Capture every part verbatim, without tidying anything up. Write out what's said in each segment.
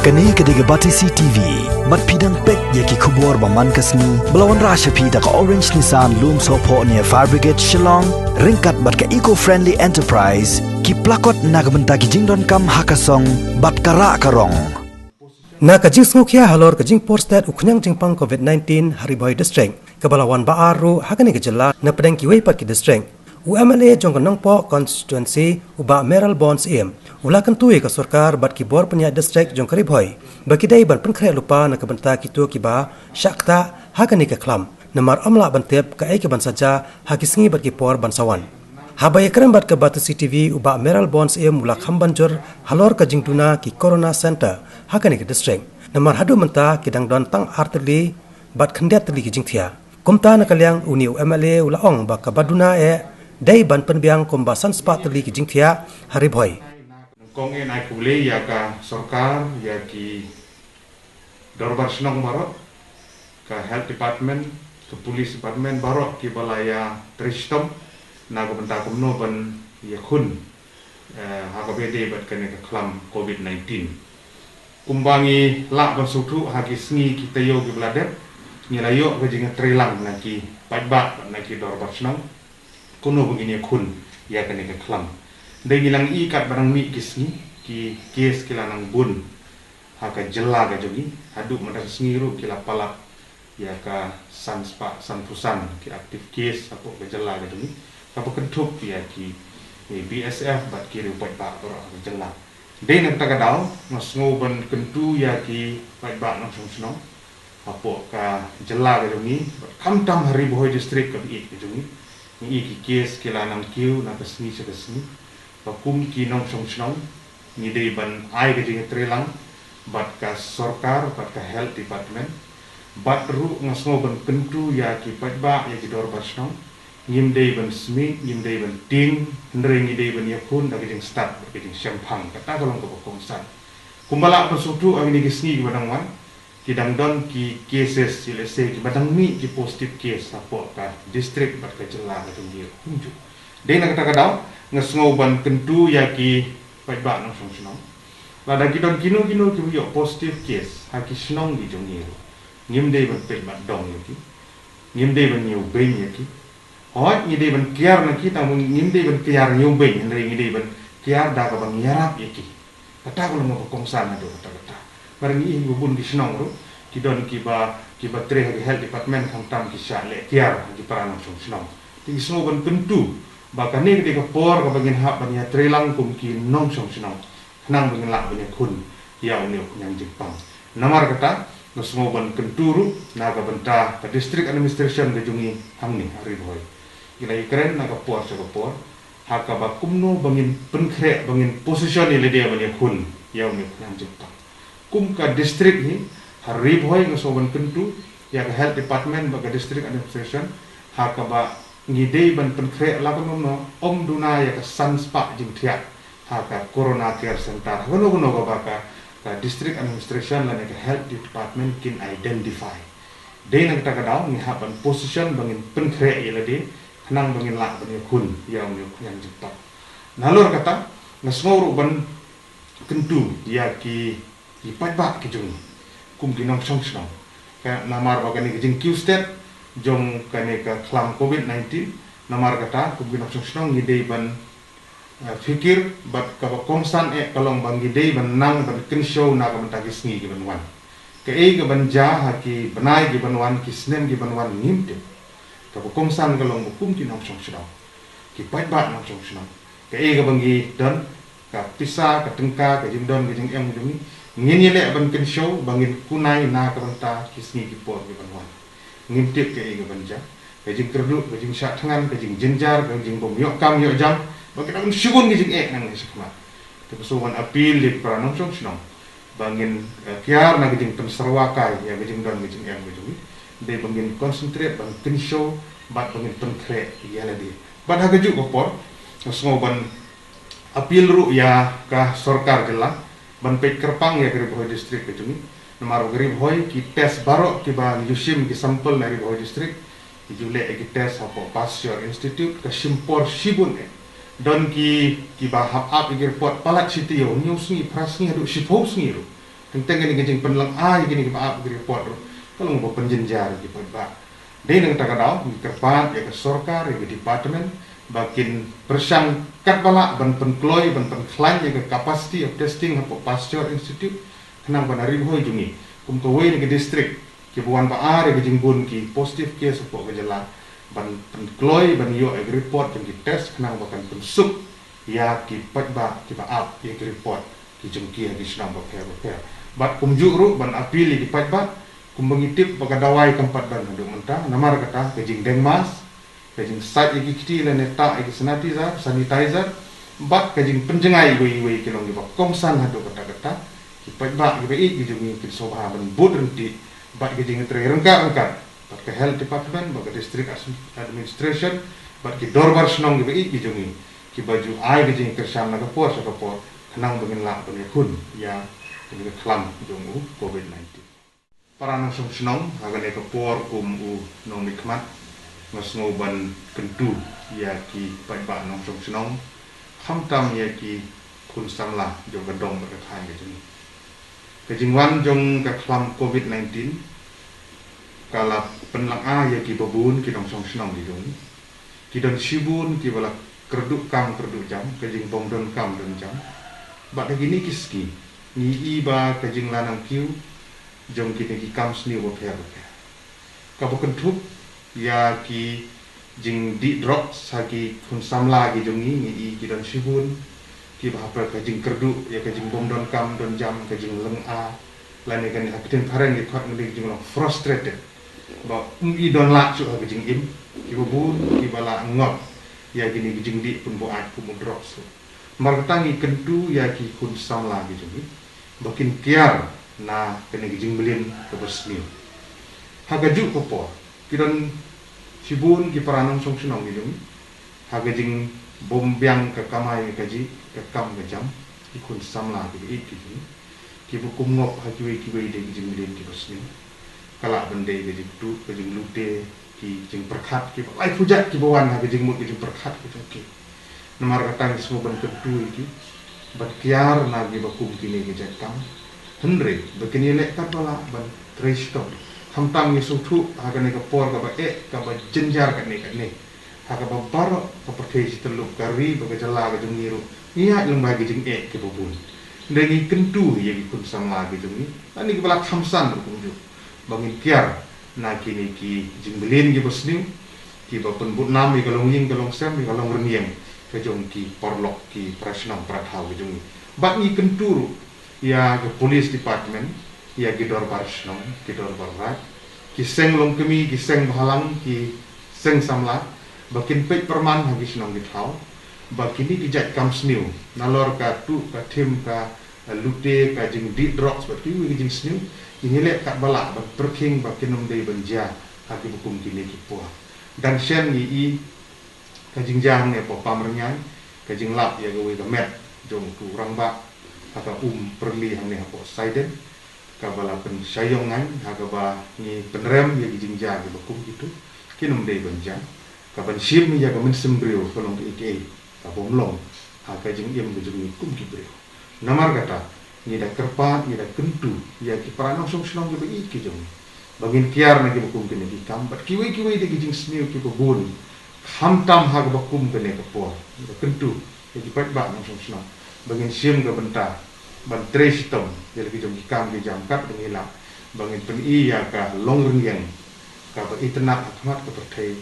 Kane ka dei ka Batesi T V. Bad phi dang peit ïa ki khubor ba man ka sngi ba la wanrah sha phi da ka Orange Nissan Lumsohphoh near Fire Brigade Shillong, ryngkat bad ka Eco Friendly Enterprise, ki plakot na ka bynta ki jingdonkam ha ka song bad ka rah ka rong. Na ka jingsngewkhia halor ka jingpor stet u khñiang jingpang covid nineteen ha Ri Bhoi District, kaba la wan ba ar ruh ha kane ka jylla na pdeng kiwei pat ki district, u M L A jong ka Nongpoh constituency, u Bah Mayralborn Syiem, u la kyntu ïa ka sorkar bad ki bor pynïaid district jong ka Ri Bhoi ba ki dei ban pynkhreh lypa na ka bynta kito kiba shah ktah ha kane ka khlam, namar ym lah ban tip kaei kaban sa jia ha ki sngi bad ki por ban sa wan. Haba ïakren bad ka Batesi T V, u Bah Mayralborn Syiem u la kham ban jur halor ka jingduna ki Corona Center ha kane ka district, namar haduh mynta ki dang don tang ar tylli bad khyndiat tylli ki jingthiah. Kumta na ka liang une u M L A u la ong ba kaba duna eh dei ban pynbiang kumba san spah tylli ki jingthiah ha Ri Bhoi. Kong en ai khublei ïa ka sorkar, ïa ki dorbar shnong baroh, ka health department, ka police department baroh kiba la ïa trei shitom na ka bynta kumno ban ïakhun, eh, ha kaba ïadei bad kane ka khlam covid nineteen. Kumba ngi lah ban sngewthuh ha ki sngi ki taïew kiba la dep, ngi la ïoh ka jingïatreilang na ki paidbah, na ki dorbar shnong, kumno ba ngin ïakhun ïa kane ka khlam. Dei ngi la ïohi katba nang mih ki sngi, ki case ki la nang bun ha ka jylla ka jong ngi, haduh mynta ka sngi ruh ki la palat ïa ka san spah sanphew san ki active case hapoh ka jylla ka jong ngi, kaba kynthup ïa ki, eh, B S F bad ki riew paidbah baroh ha ka jylla. Dei na kata ka daw nga sngew ban kyntu ïa ki paidbah nongshong shnong hapoh ka jylla ka jong ngi, bad khamtam ha Ri Bhoi District kaba ïeit ka jong ngi. Ngi i ki case ki la nang kiew na ka sngi sha ka sngi. Ba kum ki nongshong shnong ngi dei ban ai ka jingïatreilang bad ka sorkar, bad ka health department. Bad ruh nga sngew ban kyntu ïa ki paidbah, ïa ki dorbar shnong, ngim dei ban smit, ngim dei ban tieng, hynrei ngi dei ban ïakhun da ka jingstad bad ka jingshemphang. Kata ka long kaba kongsan. Kumba lah ban sngewthuh ha kine ki sngi kiba dang wan, ki dang don ki cases, ïa lehse kiba dang mih ki positive case hapoh ka district bad ka jylla ka jong ngi ruh kumjuh. Dei na kata ka daw nga sngew ban kyntu ïa ki paidbah nongshong shnong, lada ki don kino kino kiba ïoh positive case ha ki shnong ki jong ngi ruh, ngim dei ban peit mat dong ïa ki, ngim dei ban ñiewbeiñ ïa ki. Hooid, ngi dei ban kiar na ki, tang ba ngim dei ban kiar ñiewbeiñ, hynrei ngi dei ban kiar da kaba ngi ïarap ïa ki. Kata ka long kaba kongsan haduh katta katta. Namar ngi i ba bun ki shnong ruh ki don kiba, kiba trei ha ka health department, khamtam ki shah leh kiar ha ki para nongshong shnong. Te ngi sngew ban kyntu ba kane ka dei ka por kaba ngin hap ban ïatreilang kum ki nongshong shnong, khnang ba ngin lah ban ïakhun ïa une u khñiang jingpang. Namar kata nga sngew ban kyntu ruh na ka bynta ka district administration ka jong ngi hangne ha Ri Bhoi. Ngi la ïakren na ka por sha ka por ha kaba kumno ba ngin pynkhreh, ba ngin position ïa lade ban ïakhun ïa une u khñiang jingpang. Kum ka district hi ha Ri Bhoi nga sngew ban kyntu ïa ka health department bad ka district administration ha kaba ngi dei ban pynkhreh la kumno kumno ym duna ïa ka san spah jingthiah ha ka Corona Care Center, ha kano kano kaba ka, ka district administration lane ka health department kin identify. Dei na kata ka daw ngi hap ban position ba ngin pynkhreh ïa lade, khnang ba ngin lah ban ïakhun ïa une u khñiang jingpang. Nalor kata nga sngew ruh ban kyntu ïa ki, ki paidbah ki jong ngi kum ki nongshong shnong. Ka namar ba kane ka jingkiew stet jong kane ka khlam covid nineteen, namar kata kum ki nongshong shnong ngi dei ban, eh, phikir, bad kaba kongsan eh ka long ba ngi dei ban nang ban kynshew na ka bynta ki sngi ki ban wan. Kaei ka ban jia ha ki bnai ki ban wan, ki snem ki ban wan, ngim tip. Kaba kongsan ka long ba kum ki nongshong shnong, ki paidbah nongshong shnong, kaei kaba ngi don, ka pisa, ka tyngka, ka jingdon ka jingem ka jong ngi, ngin ïaleh ban kynshew ba ngin kunai na ka bynta ki sngi ki por ki ban wan. Ngim tip kaei ka ban jia, ka jingkyrduh, ka jingshah thngan, ka jingjynjar, ka jingbym ïoh kam ïoh jam, ba ki dang shibun ki jingeh nangne shakhmat. Te nga sngew ban appeal ïa ki para nongshong shnong ba ngin, eh, kiar na ka jingpynsyrwa kai ïa ka jingdon ka jingem ka jong ngi. Dei ba ngin concentrate ban kynshew bad ba ngin pynkhreh ïa lade. Bad ha kajuh ka por nga sngew ban appeal ruh ïa ka sorkar jylla ban peit kyrpang ïa ka Ri Bhoi District ka jong ngi. Namar ba ka Ri Bhoi, ki test baroh kiba ngi ju shim, ki sample na Ri Bhoi District, ki ju leh ïa ki test hapoh Pasteur Institute, ka shim por shibun eh. Don ki, kiba hap ap ïa ki report palat shi taïew, hynñiew sngi, phra sngi haduh shiphew sngi ruh. Teng teng kane ka jingpynlong ai kine kiba ap ki report ruh ka long ba pynjynjar ïa ki paidbah. Dei na kata ka daw ngi kyrpad ïa ka sorkar, ïa ka department ba kin pyrshang katba lah ban pynkloi, ban pynkhlaiñ ïa ka capacity of testing hapoh Pasteur Institute, khnang ba na Ri Bhoi jong ngi kum kawei na ka district kiba wan ba ar ïa ka jingbun ki positive case hapoh ka jylla, ban pynkloi, ban ïoh ïa ka report jong ki test, khnang ba kan pynsuk ïa ki paidbah kiba ap ïa ki report ki jong ki ha ki shnong bapher bapher. Bad kumjuh ruh ban appeal ïa ki paidbah, kumba ngi tip ba ka dawai kam pat don haduh mynta, namar kata ka jingdeng mask, ka jingsait ïa ki kti lane tah ïa ki sanitizer, sanitizer, bad ka jingpynjngai iwei iwei ki long kiba kongsan haduh katta katta. Ki paidbah kiba ïeit ki jong ngi kin sngewbha ban bud ryntih bad ka jingtrei ryngkat ryngkat bad ka health department, bad ka district as-, administration, bad ki dorbar shnong kiba ïeit ki jong ngi, kiba ju ai ka jingkyrshan na ka por sha ka por, khnang ba ngin lah ban ïakhun ïa kane ka khlam jong u covid nineteen. Para nongshong shnong, ha kane ka por kum u nongmihkhmat, nga sngew ban kyntu ïa ki paidbah nongshong shnong, khamtam ïa ki khun samla jong ka dong bad ka thaiñ ka jong ngi. Ka jingwan jong ka khlam covid nineteen ka la pynlong ai ïa kiba bun ki nongshong shnong ki jong ngi. Ki don shibun kiba la kyrduh kam kyrduh jam, ka jingbym don kam don jam. Bad ha kine ki sngi ngi i ba ka jingla nangkiew jong kine ki kam sniew bapher bapher. Kaba kynthup ïa ki jingdih drugs ha ki khun samla ki jong ngi, ngi i ki don shibun kiba hapdeng ka jingkyrduh ïa ka jingbym don kam don jam, ka jinglynga, lane kane ha ka ktien phareng ki khot ngi ka jinglong frustrated, ba um i don lah shuh ha ka jingim. Kiba bun kiba la ngot ïa kine ki jingdih pynbuaid kum u drugs ruh. Namar kata ngi kyntu ïa ki khun samla ki jong ngi ba kin kiar na kane ka jingmlien kaba sniew. Ha kajuh ka por ki don shibun ki para nongshong shnong ki jong ngi, ha ka jingbym biang ka kamai kajih, ka kam ka jam, ki khun samla kiba ïeit ki jong ngi, kiba kum ngop ha kiwei kiwei de ki jingmlien kiba sniew. Ka lah ban dei ka jingtuh, ka jinglute, ki jingpyrkhat kiba lai pujat kiba wan ha ka jingmut ka jingpyrkhat ka jong ki. Namar kata ngi sngew ban kyntu ïa ki ban kiar na kiba kum kine ki jait kam. Hynrei ba kin ïaleh katba lah ban trei shitom. Khamtam ngi sngewthuh ha kane ka por kaba eh, kaba jynjar kane kane, ha kaba baroh ka pyrthei shi tyllup, ka ri bad ka jylla ka jong ngi ruh ngi ïaid lyngba ki jingeh kiba bun. Hynrei ngi kyntu ïa ki khun samla ki jong ngi, lane kiba la kham san ruh kumjuh, ba ngin kiar na kine ki jingmlien kiba sniew, kiba pynbud nam ïa ka longïing ka longsem, ïa ka longrynïeng ka jong ki paralok, ki para shnong para thaw ki jong ngi. Bad ngi kyntu ruh ïa ka police department, ïa ki dorbar shnong, ki dorbar raid, ki seng longkmie, ki seng bhalang, ki seng samla, ba kin peit pyrman ha ki shnong ki thaw ba kine ki jait kam sniew, nalor ka tuh, ka thim, ka lute, ka jingdih drugs bad kiwei ki jingsniew, ngin ïaleh katba lah ban pyrkhing ba kin ym dei ban jia ha kiba kum kine ki por. Dang shen ngi i ka jingjia hangne hapoh Pamrynjai, ka jinglap ïa kawei ka met jong utu u rangbah ha ka um Pyrli hangne hapoh Saiden, kaba la pynshai ïong ngan ha kaba ngi pynrem ïa ki jingjia kiba kum kitu, kin ym dei ban jia. Ka ban shim ïa ka mynsiem briew ka long kaei kaei kabym long ha ka jingim ka jong ngi kum ki briew. Namar kata ngi da kyrpad, ngi da kyntu ïa ki para nongshong shnong kiba ïeit ki jong ngi ba ngin kiar na kiba kum kine ki kam bad kiwei kiwei de ki jingsniew kiba bun, khamtam ha kaba kum kane ka por. Ngi da kyntu ïa ki paidbah nongshong shnong ba ngin shim ka bynta ban trei shitom ïa la ki jong ki kam ki jam katba ngi lah, ba ngin pyni ïa ka longrynïeng kaba itynnad ha khmat ka pyrthei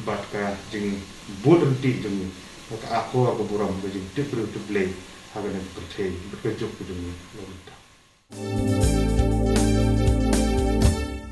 bad ka jingbud ryntih jong ngi ha ka akor ka burom, ka jingtip briew tip Blei ha kane ka pyrthei bad ka juk ka jong ngi la mynta.